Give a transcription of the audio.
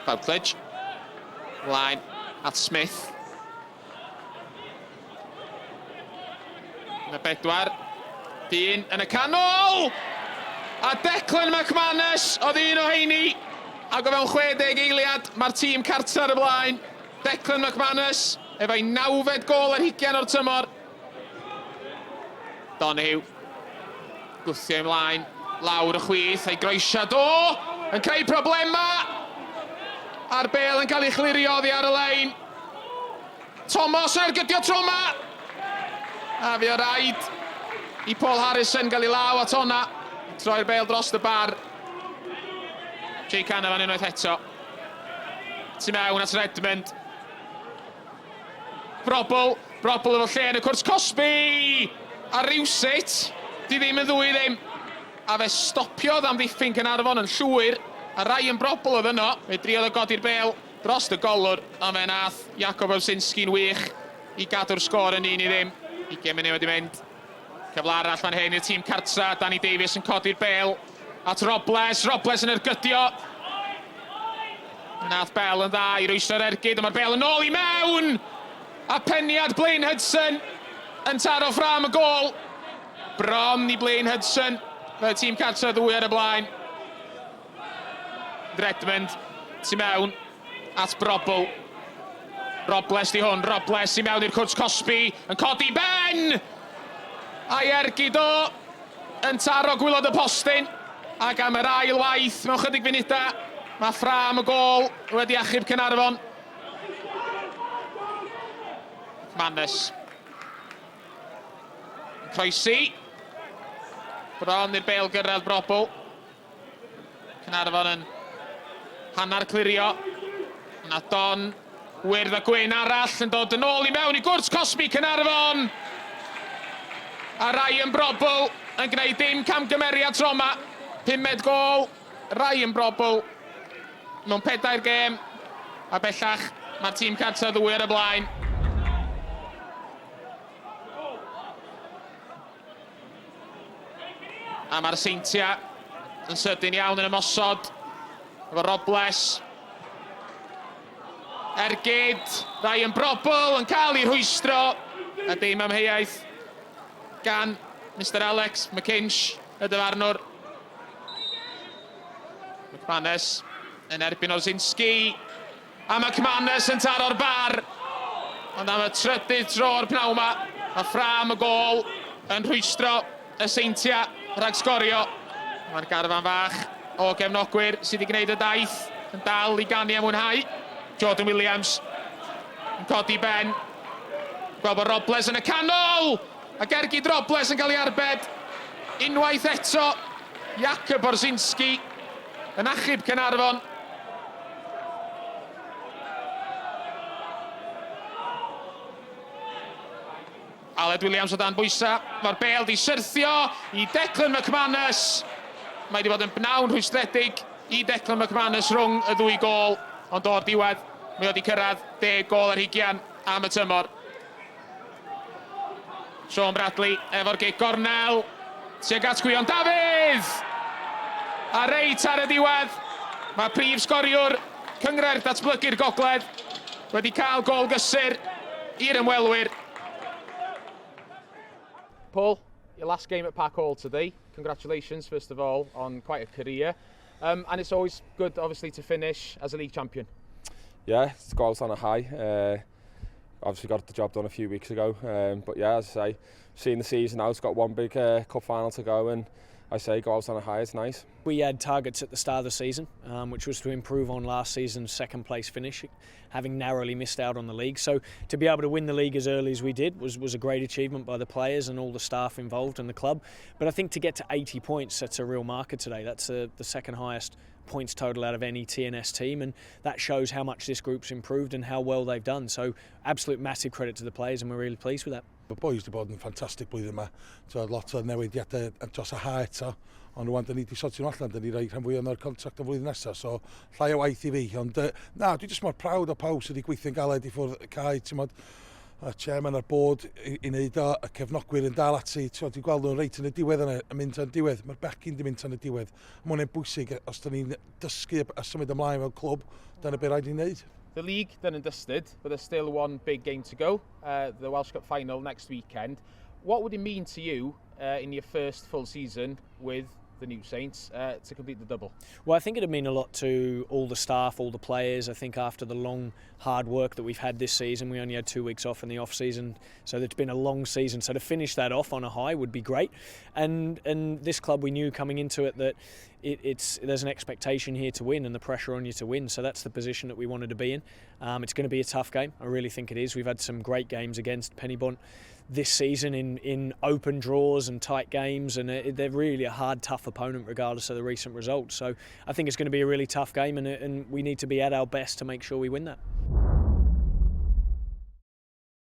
Bowcledge. Mlaen at Smith. Yna bedwar. Dyn yn y canol! A Declan McManus oedd un o heini. Ac o fewn 60 eiliad, mae'r tîm cartra ar y blaen. Declan McManus, efo'i nawfed gôl ar hugain o'r tymor. Donahue. Gwthio ymlaen, lawr y chwith, a'i groesiad o! Yn creu problemau! A'r bel yn cael ei chlirio oddi ar y lein. Thomas yn ergydio tro yma! A fi o raid i Paul Harrison gael ei law at honna. Troi'r bel dros y bar. Jake Canavan unwaith eto. Tu mewn at Redmond. Brobl, Brobl efo lle yn y cwrt cosbi! A rywsut, di ddim yn ddwy ddim. A fe stopiodd amddiffyn Caernarfon yn llwyr, a Ryan Brobl oedd yno. Fe driodd o godi'r bêl drost y golwr, ond fe nath Jakub Owsinski'n wych i gadw'r sgôr yn 1-0. 20 munud wedi mynd. Cyfle arall fan hyn i'r tîm cartra, Danny Davies yn codi'r bêl at Robles, Robles yn ergydio. Nath Bell yn dda i rwystro'r ergyd, ond mae'r bêl yn ôl i mewn! A peniad Blaine Hudson yn taro ffrâm y gôl. Bron i Blaine Hudson, mae tîm cartra ddwy ar y blaen. Redmond tu mewn at Brobl. Robles di hwn, Robles i mewn i'r cwrt cosbi, yn codi ben! A'i ergyd o yn taro gwylod y postyn, ac am yr ail waith mewn chydig funudau, mae ffrâm y gôl wedi achub Caernarfon. McManus. Yn croesi. Bron i'r bêl gyrraedd Brobl. Caernarfon yn hanner clirio. Yna Don wyrdd a gwyn arall yn dod yn ôl i mewn i gwrt cosbi Caernarfon. A Ryan Brobl yn gwneud dim camgymeriad tro yma. Pumed gôl Ryan Brobl mewn pedair gêm. A bellach mae'r tîm cartra ddwy ar y blaen. A mae'r Seintiau yn sydyn iawn yn ymosod efo Robles. Ergyd, Ryan Brobl yn cael ei rhwystro a dim amheuaeth gan Mister Alex McKinch, y dyfarnwr. McManus yn erbyn Owsinski. A McManus yn taro'r bar. Ond am y trydydd tro o'r pnawn 'ma, mae ffrâm y gôl yn rhwystro y Seintiau rhag sgorio. Mae'r garfan fach o gefnogwyr sydd wedi gwneud y daith yn dal i ganu a mwynhau. Jordan Williams yn codi ben. Gweld bod Robles yn y canol! Ac ergyd Robles yn cael ei arbed unwaith eto. Jakub Owsinski yn achub Caernarfon. Aled Williams o dan bwysau. Mae'r bêl di syrthio i Declan McManus. Mae wedi bod yn bnawn rhwystredig i Declan McManus rhwng y ddwy gôl, ond o'r diwedd mae wedi cyrraedd 10 gôl ar hugian am y tymor. Sean Bradley efo'r gic gornel tuag at Gwion Dafydd! A reit ar y diwedd, mae prif sgoriwr Cynghrair Datblygu'r Gogledd wedi cael gôl gysur i'r ymwelwyr. Paul, your last game at Park Hall today. Congratulations, first of all, on quite a career. Um, and it's always good, obviously, to finish as a league champion. Yeah, it's go out on a high. Uh, obviously got the job done a few weeks ago. Um, but yeah, as I say, seeing the season out, it's got one big uh, cup final to go and I say go out on a high, it's nice. We had targets at the start of the season, um, which was to improve on last season's second place finish, having narrowly missed out on the league. So to be able to win the league as early as we did was, was a great achievement by the players and all the staff involved and the club. But I think to get to 80 points, that's a real marker today. That's uh, the second highest points total out of any TNS team, and that shows how much this group's improved and how well they've done. So absolute massive credit to the players, and we're really pleased with that. Y boys wedi bod yn ffantastig blwyddyn yma. Twod, lot o newidiadau dros y ha eto, ond rwan, da ni wedi sortio nhw allan, da ni roi rhan fwyaf o'r contract am flwyddyn nesaf, so llai o waith i fi. Ond na, dwi jyst mor proud o pawb sydd wedi gweithio'n galed i ffwrdd cae, ti'n modd. Y chairman a'r board i wneud o, y cefnogwyr yn dal ati, ti'n ti'n gweld nhw'n reit yn y diwedd yna, yn mynd tan diwedd, mae'r bechgyn di mynd tan y diwedd. Mae hwnna'n bwysig os da ni'n dysgu a symud ymlaen fel clwb, dyna beth rhaid i'n neud. The league done and dusted, but there's still one big game to go, the Welsh Cup final next weekend. What would it mean to you in your first full season with the new Saints to complete the double? Well, I think it'd mean a lot to all the staff, all the players. I think after the long, hard work that we've had this season, we only had 2 weeks off in the off season, so it's been a long season. So to finish that off on a high would be great. And this club, we knew coming into it that it, it's there's an expectation here to win and the pressure on you to win. So that's the position that we wanted to be in. It's going to be a tough game. I really think it is. We've had some great games against Penybont this season in open draws and tight games, and they're really a hard, tough opponent regardless of the recent results. So I think it's going to be a really tough game, and we need to be at our best to make sure we win that.